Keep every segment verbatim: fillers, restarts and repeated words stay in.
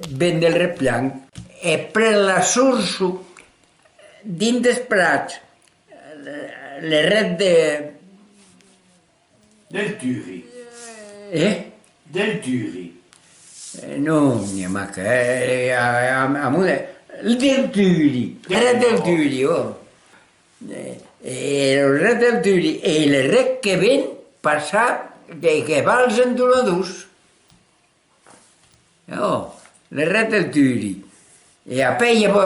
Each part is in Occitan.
Ven del Replanc e pren la sorsa dins dels prats, le ret de... Del Turi. Eh? Del Turi. Eh, non, n'i a mai que, eh, a, a, a, a, del Turi, le ret del Turi, oh. Eh, e le ret del Turi, e le ret que ven passar, que, que va als entonadors. Oh, le ret del Turi. E apèi i a,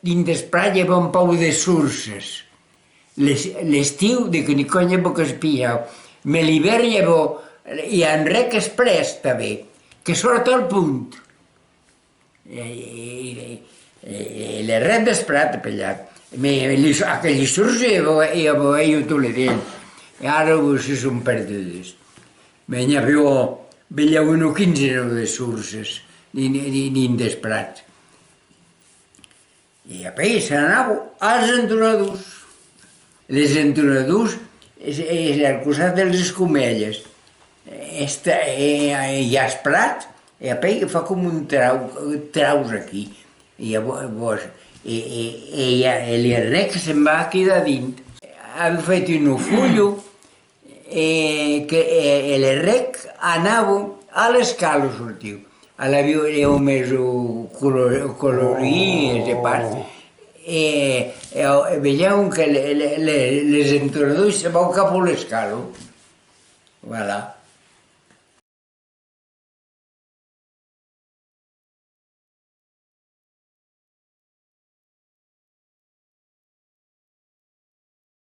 dins dels prats i a un pauc de sorses. L'es-, l'estiu, de que ni cònhe pas que espinhau. Me l'ivèrn i a, i a un ret que es prèst tanben, que sòrt al pont. E, e, e, e le ret dels prats, pelhat. Me, li, aqueli sorses, e, e, e, tot le temps. E ara, se son perdudes. Me n'i aviá, belèu una quinzena de sorses dins, dins, dins dels prats. E apèi s'anava als entonadors. Les entonadors es, es al costat dels escomèlles. Esta, e, e i a els prats, e apèi fa com un trau, traus aquí. E, e, e, e, i a, e le ret que se'n va aquí dedins. An fait una fulha, e que, e, e le ret anava a l'escala, sortiu. A la viu, e o meso colo-, colorir, e se pas. E, e, e vejam que le, le, le, les entonadors se van cap a l'escala. Voilà.